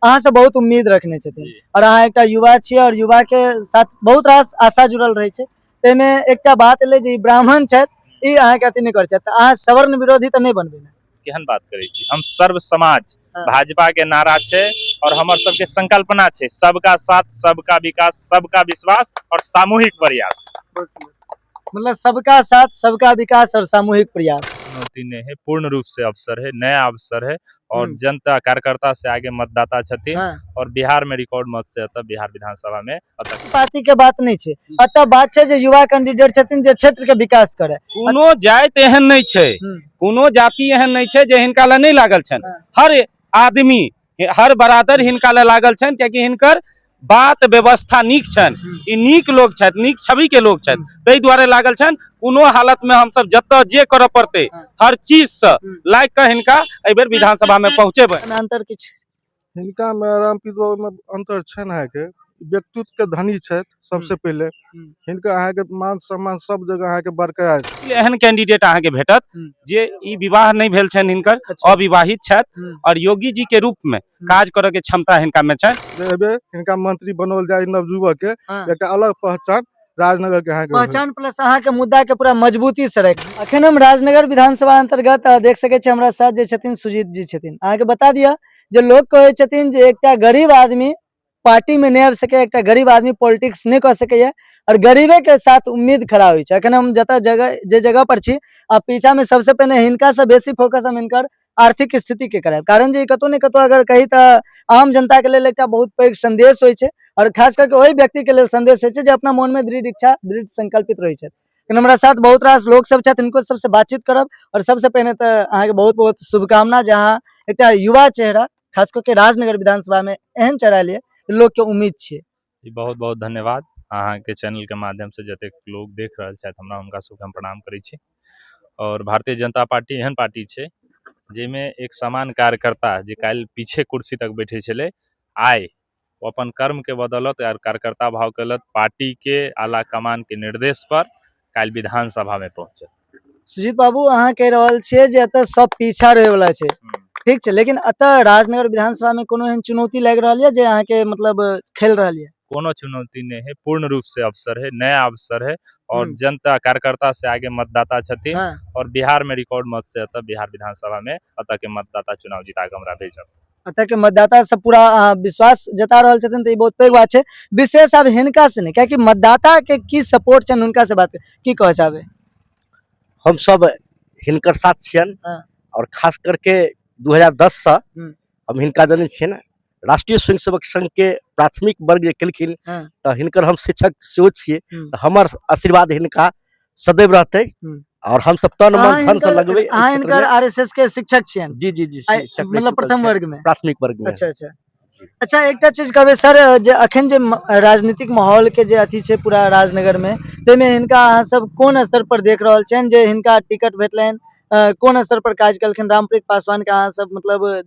अहाँ से बहुत उम्मीद रखने छथिन और अहाँ एकटा युवा छियै और युवा के साथ बहुत रास आशा जुड़ल रहै छै। ताहिमे एकटा बात एलै जे ई ब्राह्मण छथि, ई अहाँके अथी नहि करै छथि, तऽ अहाँ सवर्ण विरोधी तऽ नहि बनबै ने? केहन बात करै छी? हम सर्व समाज भाजपा के नारा छै और हमर सबके संकल्पना छै सबका साथ, सबका विकास, सबका विश्वास और सामूहिक प्रयास। मतलब सबका साथ, सबका विकास और सामूहिक प्रयास। चुनौती नहीं है, पूर्ण रूप से अवसर है, नया अवसर है और जनता कार्यकर्ता से आगे मतदाता छथिन और बिहार में रिकॉर्ड मत से अतः बिहार विधानसभा में अतः पार्टी के बात नहीं छै, अतः बात छै जे युवा कैंडिडेट छथिन जे क्षेत्र के विकास करे। कोनो जाति एहन नहि छै, कोनो जाति एहन नहि छै जे हिनका लए नहि लागल छनि। हर आदमी, हर बरादर हिनका लए लागल छनि, कियाकि हिनकर बात व्यवस्था नीक छनि, ई नीक लोक छथि, नीक छवि के लोक छथि, ताहि दुआरे लागल छनि। कोनो हालत में हमसब जतऽ जे करऽ पड़तै हर चीज से लागि कऽ हिनका एहिबेर विधानसभा में पहुँचेबै। अंतर किछु हिनका में रामप्रीत बाबू में अंतर छनि, अहाँके व्यक्तित्व के धनी छथि सबसे पहिले, हिनका अहाँके मान सम्मान सब जगह अहाँके बरकरार छै। एहन कैंडिडेट अहाँके भेटत जे ई विवाह नहि भेल छनि हिनकर, अविवाहित छथि और योगी जी के रूप में काज करऽ के क्षमता हिनका में छनि। एहिबेर हिनका मंत्री बनाओल जाय नवयुवक के, एकटा अलग पहचान राजनगर के अहाँके पहचान प्लस अहाँके मुद्दा के पूरा मजबूती से राखि। अखन हम राजनगर विधानसभा अंतर्गत देख सकै छी हमरा साथ जे छथिन सुजीत जी छथिन। अहाँके बता दिअ जे लोक कहै छथिन जे एकटा गरीब आदमी पार्टी में नहीं आबि सकैए, एकटा गरीब आदमी पॉलिटिक्स नहीं कऽ सकैए और गरीबे के साथ उम्मीद खड़ा होइ छै। अखन हम जतऽ जगह जे जगह पर छी आ पीछा में सबसे पहिने हिनका से बेसी फोकस हम हिनकर आर्थिक स्थिति के करायब, कारण जे कतौ ने कतौ अगर कही तऽ आम जनता के लेल एकटा बहुत पैघ संदेश होइ छै और खास करके ओहि व्यक्ति के लेल संदेश होइ छै जे अपना मन में दृढ़ इच्छा, दृढ़ संकल्पित रहै छथि। लेकिन हमरा साथ बहुत रास लोक सब छथि, हिनको सबसे बातचीत करब और सबसे पहिने तऽ अहाँके बहुत बहुत शुभकामना जे अहाँ एकटा युवा चेहरा खास करके राजनगर विधानसभा में एहन चेहरा लिए लोक के उम्मीद छै। जी, बहुत बहुत धन्यवाद। अहाँके चैनल के माध्यम से जतेक लोग देख रहल छथि हमरा, हुनका सबके हम प्रणाम करै छी। और भारतीय जनता पार्टी एहन पार्टी छै जाहिमे एक समान कार्यकर्ता जे काल्हि पीछे कुर्सी तक बैठे छलै, आइ ओ अपन कर्म के बदौलत और कार्यकर्ता भाव के बदौलत पार्टी के आला कमान के निर्देश पर काल्हि विधानसभा में पहुंचल। सुजीत बाबू, अहाँ कहि रहल छियै जे एतऽ सब पीछा रहै वाला छै, ठीक छै, लेकिन एतऽ राजनगर विधानसभा में कोनो एहन चुनौती लागि रहल यऽ जे अहाँके मतलब खेल रहल यऽ? कोनो चुनौती नहीं है, पूर्ण रूप से अवसर है, नया अवसर है और जनता कार्यकर्ता से आगे मतदाता छथिन और बिहार में रिकॉर्ड मत से अतः बिहार विधानसभा में अतः के मतदाता चुनाव जिता के हमरा भेजब। एतऽ के मतदाता सब पूरा विश्वास जता रहल छथिन, तऽ ई बहुत पैघ बात छै। विशेष आब हिनका से नहि, कियाकि मतदाता के की सपोर्ट छनि हुनका से बात की कहऽ चाहबै? हम सब हिनकर साथ छियनि और खास करके 2010 से हम हिनका जनै छियनि। राष्ट्रीय स्वयंसेवक संघ के प्राथमिक वर्ग जे केलखिन तऽ हिनकर हम शिक्षक सेहो छियै, तऽ हमर आशीर्वाद हिनका सदैव रहतै और हम सब तन मन धन से लगबै एहि अहाँ क्षेत्र हिनकर में। आरएसएस के शिक्षक छियनि? जी जी जी, शिक्षक रहि मतलब चुकल प्रथम छियनि। वर्ग में? प्राथमिक वर्ग में। अच्छा अच्छा। जी। अच्छा, एकटा चीज कहबै सर जे अखन जे राजनीतिक माहौल के जे अथी छै पूरा राजनगर में, ताहिमे हिनका अहाँ सब कोन स्तर पर देख रहल छियनि जे हिनका टिकट भेटलनि, कोन स्तर पर काज केलखिन? रामप्रीत पासवान के अहाँ सब मतलब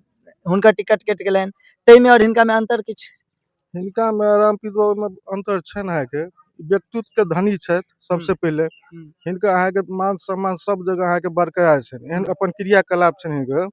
हुनकर टिकट कटि गेलनि, ताहिमे और हिनका में अंतर किछु? हिनका में रामप्रीत बाबू में अंतर छनि, अहाँके व्यक्तित्व के धनी छथि सबसे पहिले, हिनका अहाँके मान सम्मान सब जगह अहाँके बरकरार छनि। एहन अपन क्रियाकलाप छनि हिनकर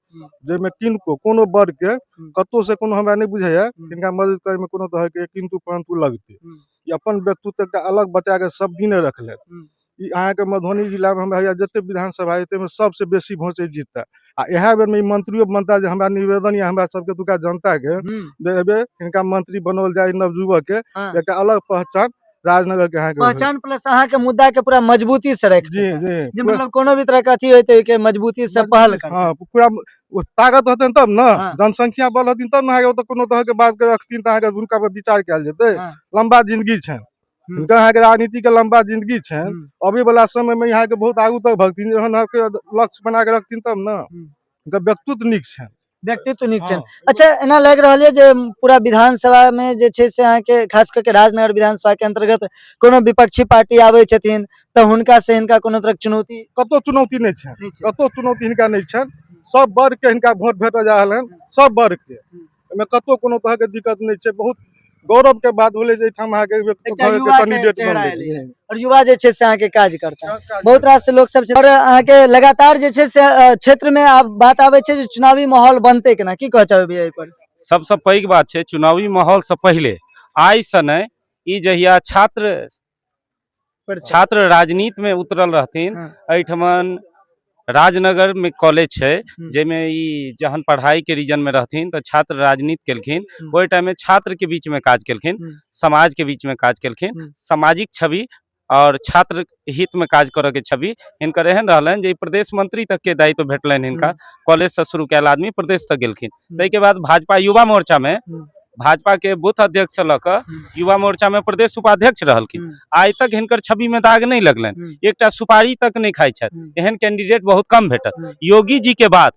जाहिमे किनको कोनो वर्ग के कतहु से कोनो हमरा नहि बुझाइया हिनका मदद करे में कोनो तरह के किंतु परंतु लगतै। ई अपन व्यक्तित्व एकटा अलग बचा के सब दिने रखलथि। ई अहाँके मधुबनी जिला में हमरा होइया जते विधानसभा है ताहिमे सबसे बेसी वोट जीतता आ इएह बेर में ई मंत्रियो बनता। जे हमरा निवेदन यऽ हमरा सबके एतुका जनता के जे एहिबेर हिनका मंत्री बनाओल जाय नवयुवक के, एकटा अलग पहचान राजनगर के अहाँके पहचान प्लस अहाँके मुद्दा के पूरा मजबूती से राखि जी जी, जे मतलब कोनो भी तरह के अथी होयते के मजबूती से पहल करतै। हाँ, पूरा ओ ताकत रहतनि तब ने, जनसंख्या बल रहथिन तब ने अहाँके ओतऽ कोनो तरह के बात के रखथिन तऽ अहाँके हुनका पर विचार कयल जेतै। लम्बा जिंदगी छनि हिनकर, अहाँके राजनीति के लम्बा जिंदगी छनि। अबै वाला समय में अहाँके बहुत आगू तक भगथिन, जहन अहाँके लक्ष्य बना के रखथिन तब ने। हिनकर व्यक्तित्व नीक छनि। व्यक्तित्व नीक छनि। अच्छा, एना लागि रहल यऽ जे पूरा विधानसभा में जे छै से अहाँके खास कऽ के राजनगर विधानसभा के अंतर्गत कोनो विपक्षी पार्टी आबै छथिन तऽ हुनका से हिनका कोनो तरहक चुनौती? कतौ चुनौती नहि छनि। नहि छै। कतौ चुनौती हिनका नहि छनि। सब वर्ग के हिनका वोट भेटल जा रहल हन, सब वर्ग के, एहिमे कतौ कोनो तरह के दिक्कत नहि छै। बहुत गौरव के बात भेलै जे एहिठाम अहाँके एकटा युवा के कैंडिडेट चेहरा बनलै। एलैए। और युवा जे छै से अहाँके काज करता। बहुत रास लोक सब छै और अहाँके लगातार जे छै से क्षेत्र में आब बात आबै छै जे चुनावी माहौल बनतै केना, की कहऽ चाहबै भैया एहि पर? सबसँ पैघ बात छै चुनावी माहौलसँ पहिले, आइसँ नहि, ई जहिया छात्र छात्र राजनीतिमे उतरल रहथिन, एहिठमन राजनगरमे कॉलेज छै जाहिमे ई जहन पढ़ाइके रीजनमे रहथिन तऽ छात्र राजनीति केलखिन। ओहि टाइममे छात्रके बीचमे काज केलखिन, समाजके बीचमे काज केलखिन। सामाजिक छवि आओर छात्र हितमे काज करऽके छवि हिनकर एहन रहलनि जे ई प्रदेश मंत्री तकके दायित्व भेटलनि हिनका। कॉलेजसँ शुरू कयल आदमी प्रदेश तक गेलखिन। ताहिके बाद भाजपा युवा मोर्चामे भाजपा के बूथ अध्यक्ष से लऽ कऽ युवा मोर्चा में प्रदेश उपाध्यक्ष रहलखिन। आइ तक हिनकर छवि में दाग नहि लगलनि, एकटा सुपारी तक नहि खाइ छथि। एहन कैंडिडेट बहुत कम भेटत। योगी जी के बाद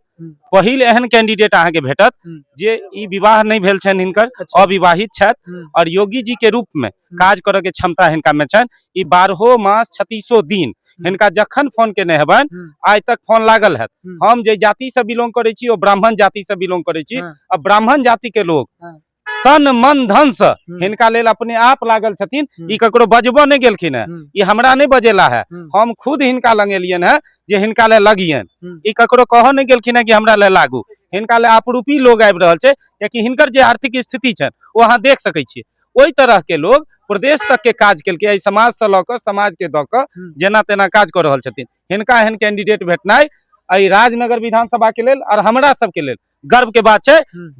पहिल एहन कैंडिडेट अहाँके भेटत जे ई विवाह नहि भेल छनि हिनकर, अविवाहित छथि और योगी जी के रूप में काज करऽ के क्षमता हिनका में छनि। ई 12 मास 36 दिन हिनका जखन फोन केने हेबनि, आइ तक फोन लागल हैत। हम जे जाति से बिलोंग करै छी ओ ब्राह्मण जाति से बिलोंग करै छी आ ब्राह्मण जाति के लोग तन मन धन से हिनका लेल अपने आप लागल छथिन। ई ककरो बजबो नहि गेलखिन है, ई हमरा नहि बजेला है, हम खुद हिनका लग एलियन है जे हिनका ले लगियन। ई ककरो कहऽ नहि गेलखिन है कि हमरा ले लागू। हिनका ले आपरूपी लोग आबि रहल छै, कियाकि हिनकर जे आर्थिक स्थिति छनि ओ अहाँ देख सकै छियै। ओहि तरह के लोग प्रदेश तक के काज केलकै, एहि समाज से लऽ कऽ समाज के दऽ कऽ जेना तेना काज कऽ रहल छथिन। हिनका एहन कैंडिडेट भेटनाइ एहि राजनगर विधानसभा के लेल और हमरा सबके लेल गर्व के बात छै।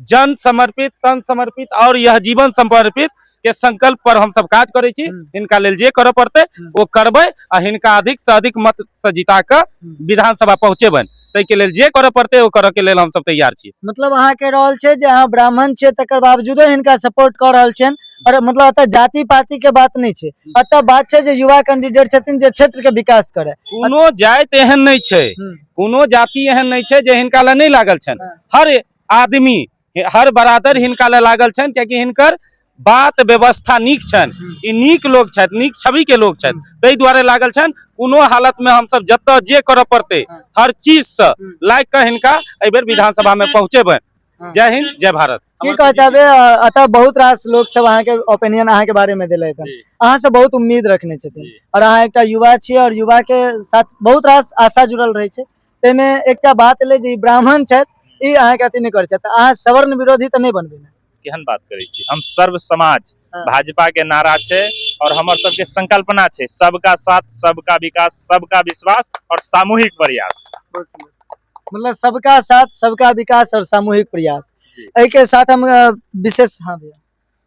जन समर्पित, तन समर्पित और यह जीवन समर्पित के संकल्प पर हम सब काज करै छी। हिनका लेल जे करऽ पड़तै ओ करबै आ हिनका अधिक से अधिक मत से जिता कऽ विधानसभा पहुँचेबनि, ताहिके लेल जे करऽ पड़तै ओ करऽ के लेल हम सब तैयार छी। मतलब अहाँ कहि रहल छै जे अहाँ ब्राह्मण छियै तकर बावजूदो हिनका सपोर्ट कऽ रहल छियनि, और मतलब एतऽ जाति पाति के बात नहि छै, एतऽ बात छै जे युवा कैंडिडेट छथिन जे क्षेत्र के विकास करे। कोनो जाति एहन नहि छै, कोनो जाति एहन नहि छै जे हिनका लए नहि लागल छनि। हर आदमी, हर बरादर हिनका लए लागल छनि, कियाकि हिनकर बात व्यवस्था नीक छनि। ई नीक लोग छथि, नीक छवि के लोग छथि, ताहि दुआरे लागल छनि। कोनो हालत में हमसब जतऽ जे करऽ पड़तै हर चीज से लागि कऽ हिनका एहि बेर विधानसभा में पहुँचेबनि। जय हिंद, जय भारत। की कहऽ चाहबै? एतऽ बहुत रास लोक सब अहाँके ओपिनियन अहाँके बारे में देलथि हन, अहाँ से बहुत उम्मीद रखने छथिन और अहाँ एकटा युवा छियै और युवा के साथ बहुत रास आशा जुड़ल रहै छै। ताहिमे एकटा बात एलै जे ई ब्राह्मण छथि, ई अहाँके अथी नहि करै छथि, तऽ अहाँ सवर्ण विरोधी तऽ नहि बनबै ने? केहन बात करै छी? हम सर्व समाज, भाजपा के नारा छै और हमर सबके संकल्पना छै सबका साथ, सबका विकास, सबका विश्वास और सामूहिक प्रयास। बहुत सुंदर। मतलब सबका साथ, सबका विकास और सामूहिक प्रयास। एहि के साथ हम विशेष, हाँ भैया।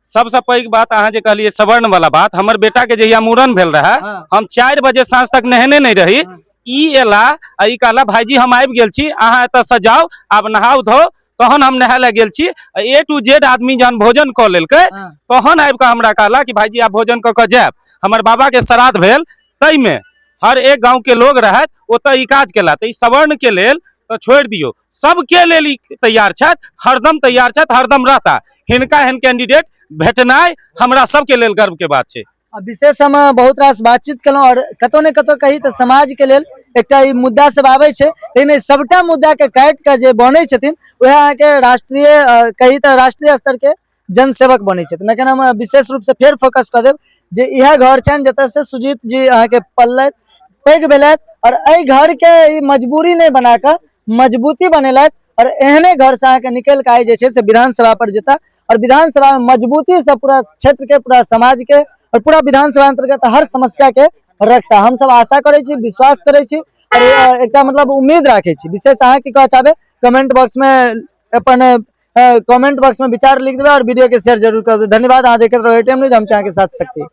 सबसँ पैघ बात अहाँ जे कहलियै सवर्ण वाला बात, हमर बेटा के जहिया मूड़न भेल रहे, हम 4 बजे साँझ तक नहेने नहि रही। ई एला आ ई कहला भाईजी हम आबि गेल छी, अहाँ एतऽ से जाउ, आब नहाउ धो, तहन हम नहाय लए गेल छी। ए टू जेड आदमी जहन भोजन कऽ लेलकै तहन आबि कऽ हमरा कहला कि भाईजी आब भोजन कऽ कऽ जायब। हमर बाबा के श्राद्ध भेल, ताहिमे हर एक गाँव के लोग रहथि, ओतऽ ई काज केला। तऽ ई सवर्ण के लेल तऽ छोड़ि दियौ, सबके लेल ई तैयार छथि, हरदम तैयार छथि, हरदम रहता। हिनका एहन कैंडिडेट भेटनाइ हमरा सबके लेल गर्व के बात छै। आ विशेष हम बहुत रास बातचीत केलहुँ और कतौ ने कतौ कही तऽ समाज के लेल एकटा ई मुद्दा सब आबै छै, लेकिन एहि सबटा मुद्दा के काटि कऽ जे बनै छथिन वएह अहाँके राष्ट्रीय कही तऽ राष्ट्रीय स्तर के जनसेवक बनै छथिन। एखन हम विशेष रूप से फेर फोकस कऽ देब जे इएह घर छनि जतऽ से सुजीत जी अहाँके पललथि, पैघ भेलथि और एहि घर के ई मजबूरी नहि बना कऽ मजबूती बनेलथि और एहने घर से अहाँके निकलि कऽ आइ जे छै से विधानसभा पर जेता और विधानसभा में मजबूती से पूरा क्षेत्र के, पूरा समाज के और पूरा विधानसभा अंतर्गत हर समस्या के रखता। हम सब आशा करै छी, विश्वास करै छी और एकटा मतलब उम्मीद राखै छी। विशेष अहाँ की कहऽ चाहबै? कमेंट बॉक्स में अपन कमेंट बॉक्स में विचार लिख देबै और वीडियो के शेयर जरूर कर देबै। धन्यवाद। अहाँ देखैत रहू एटीएम न्यूज, हम अहाँके साथ शक्ति।